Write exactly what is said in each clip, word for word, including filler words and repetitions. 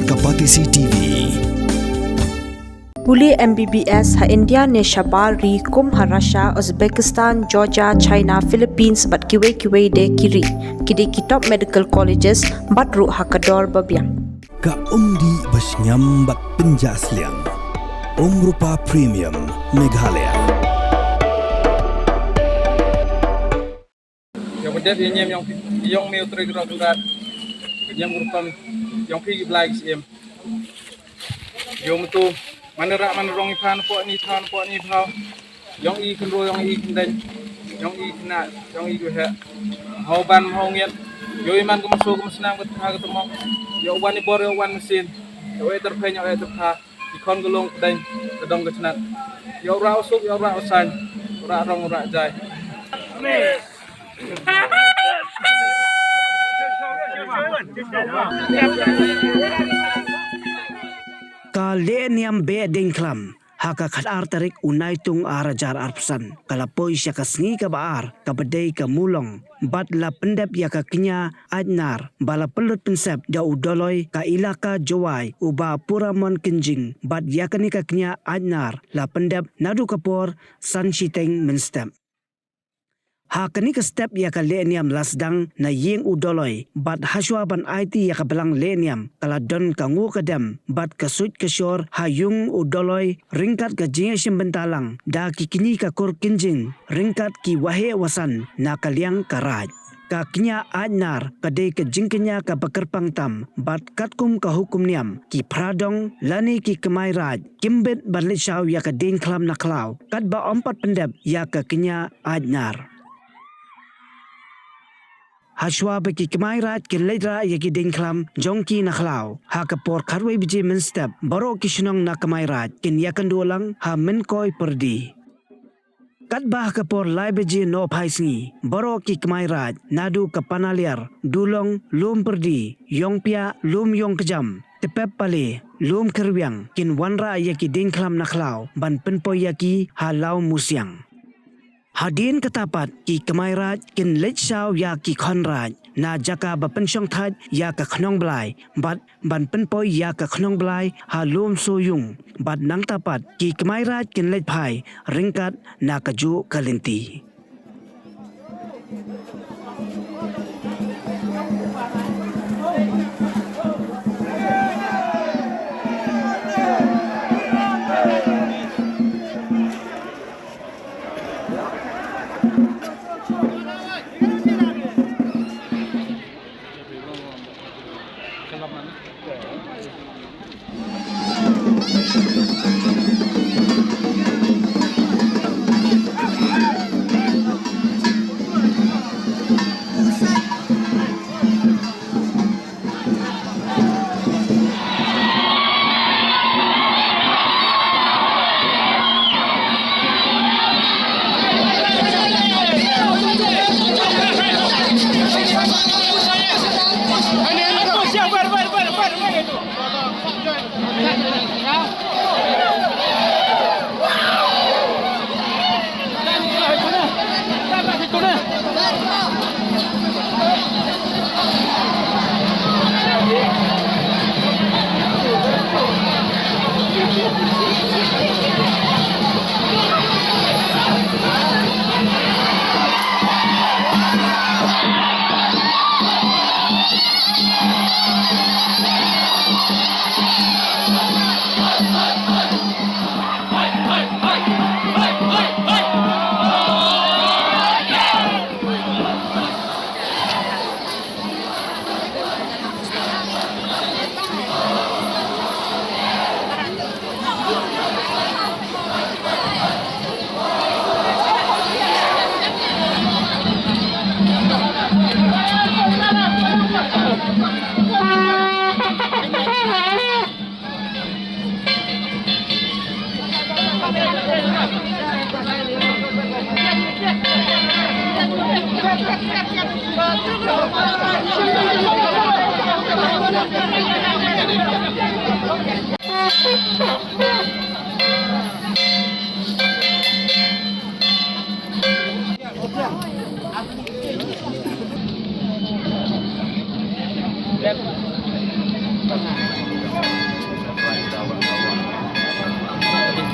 Kapatisi T V. Pule M B B S ha India ne shabar ri kum ha Russia, Uzbekistan, Georgia, China, Philippines bad kiwei kiwei de ki ri. Ki dei ki top medical colleges bad ruh ha ka dor ba biang. Ka umdih ba shngiam bad pynjah sliang. Umrupa Premium Meghalaya. Ïa ba dep ïa ñiam ïong phi, ïong me u Trai Kynrad. Ïa ñiam u rukom ïong phi ki blai ki siem. Ïong tu man rah man rong i phan po ni phan po ni phaw. Ïong i kynro ïong i kyndeng. Ïong i khynnah ïong i duheh. Hau ban hau ngiat. Ïong i man ka maso ka masnam ka tha ka tmong. Ïong wan i bor ïong wan masin. Ïong i terpeng ïong i terpha. Ki khon ka long pdeng ka dong ka chnat. Ïa u rah u suk ïa u rah u sain, u rah rong u rah jai. Ka lehniam beh diengkhlam ha ka khatar tarik u Naitung ar hajar arphew san ka la poi sha ka sngi kaba ar kaba dei ka Mulong. Bad la pyndep ïa ka kñia Aitnar ba la pynlut pynsep da u Doloi ka ilaka Jowai u Bah Puramon Kynjing bad ïa kane ka kñia Aitnar la pyndep naduh ka por san shiteng mynstep. Ha kane ka step ïa ka lehniam la sdang na ïing u Doloi bad hashwa ban aiti ïa ka balang lehniam ka la don ka nguh ka dem bad ka suit ka shor ha ïing u Doloi ryngkat ka jingïashim bynta lang da ki kñi ka kur Kynjing ryngkat ki waheh wasan na ka liang ka raij. Ka kñia Aitnar ka dei ka jingkñia kaba kyrpang tam bad katkum ka hukum niam ki phradong lane ki kmai raij kim bit ban leit shaw ïa ka diengkhlam na khlaw katba ym pat pyndep ïa ka kñia Aitnar. Hashwa ba ki kmai raij kin leit rah ïa ki diengkhlam jong ki na khlaw ha ka por khatwei baje mynstep baroh ki shnong na kmai raij kin ïakynduh lang ha Mynkoi Pyrdi. Katba ha ka por lai baje nohphai sngi baroh ki kmai raij naduh ka Panaliar, Dulong, Lum Pyrdi, Ïongpiah, Lum Ïongkjam, Tpep Pale, Lum Khyrwiang kin wanrah ïa ki diengkhlam na khlaw ban pynpoi ïa ki ha Lawmusiang. Hadien kata pat ki kmai raij kin leit shaw ïa ki khon raij na jaka ba pynshongthait ïa ka khnong blai bad ban pynpoi ïa ka khnong blai ha Lum Soyung bad nangta pat ki kmai raij kin leit phai ryngkat na kajuh ka lynti.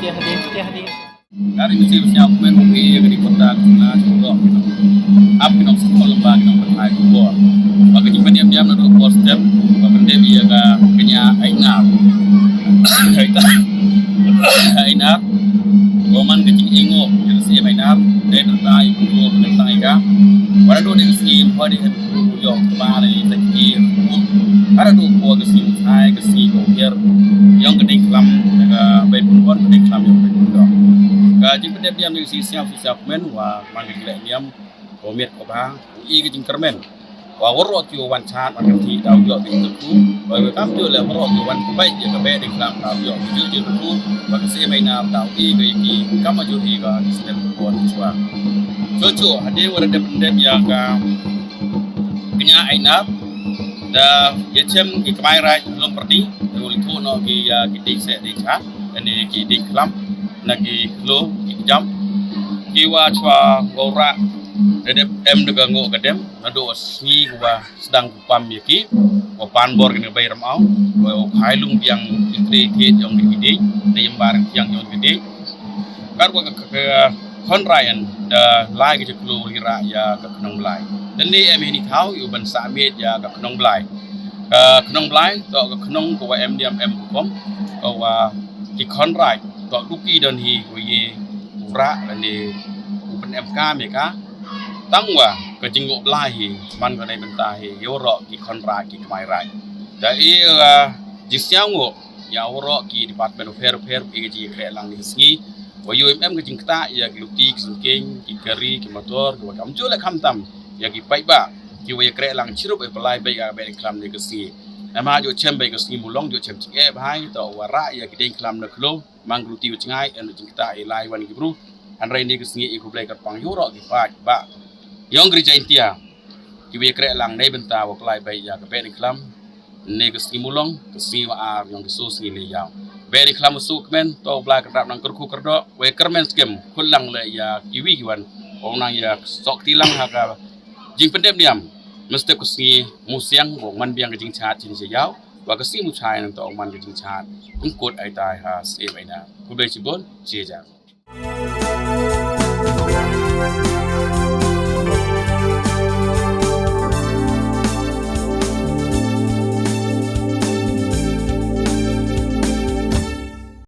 Tiah ding, tiah ding. Dari mesti siap main hoki yang di kota kita cukup. Ap kita semua lembah kita bermain kubur. Bagi jumpa diam-diam na dua bos tem. Bagi dia dia ka kenya aina. Aina. Aina. Roman kecil ingo yang si aina. Dia tentang ibu tentang ika. Pada dua dia si pada Ïoh kba ne sa ki. Ada tu ko ka sngi Mawshai ka sngi ko hiar. Ïong ka ding klam ka bai pun pon ka ding klam ïong bai pun don. Ka jingpyndep diam ding si siap si siap men wa man ka jingleh niam. Ko miet ko ba u i ka jingkyrmen. Wa waroh ki wan chat wa kan ti dau ïoh ding tu. Wa kam tu le waroh ki wan bai ïa ka bai ding klam dau ïoh ding tu. Wa ka si mai na dau i ka i ki kam ju i ka sdep ko chwa. Cho cho hade wa dep dep ïa ka Kenya Ainar da ïa chem ki kmai raij lum perdi da ul thu no ki ïa ki ding se ding cha kane ki ding klam na ki klo ki jam ki wa chwa ngora da dep em da ka ngo ka dem na do sngi wa sdang ku pam ïa ki wa pan bor kane bai ram au wa khai lung biang ki tre ki jong ki ding da yam bar ki jong ki ding kar wa ka khon rai an da lai ka jiklu li ra ïa ka khnong blai. Tynne em hini thaw ïu ban sa miet ïa ka khnong blai. Ka khnong blai to ka khnong ko wa em diam em kom ko wa ki khon rai to duki don hi ko ye u ra ne u ban em ka me ka tang wa ka jingo blai hi man ka dai benta hi ïa ro ki khon rai ki kmai rai. Da i ka jisiang ngo ïa waroh ki department of fair fair i ka jingkhreh lang ni sngi wa yu em em ka jingkta ïa ki luti ki sengkeng ki kari ki motor ki wa kam ju le kham tam ïa ki paip ba ki wa ïa khreh lang chirup e palai bai ka bai klam ni ka sngi. Em ha ju chem bai ka sngi mulong ju chem ching e bai to wa ra ïa ki ding klam na klo mang luti u chngai en jingkta i lai wan ki bru. An rai ni ka sngi i ku blai ka pang yu ro ki paip ba yong gri jain tia ki wa ïa khreh lang nei benta wa palai bai ïa ka bai klam ne ka sngi mulong ka sngi wa ar yong ka su sngi ne yaw. Beri khlam su kmen to bla ka rap nang kerku kerdo we kermen skem khul lang le ïa kiwi kiwan ong nang ïa sok ti lang ha ka jingpyndep niam. Mesti ka sngi musiang ong man biang ka jingchat jin yaw wa ka sngi muchai nang to ong man ka jingchat. Kungkut ai tai ha sngi mai na ku blai chibon chi ja.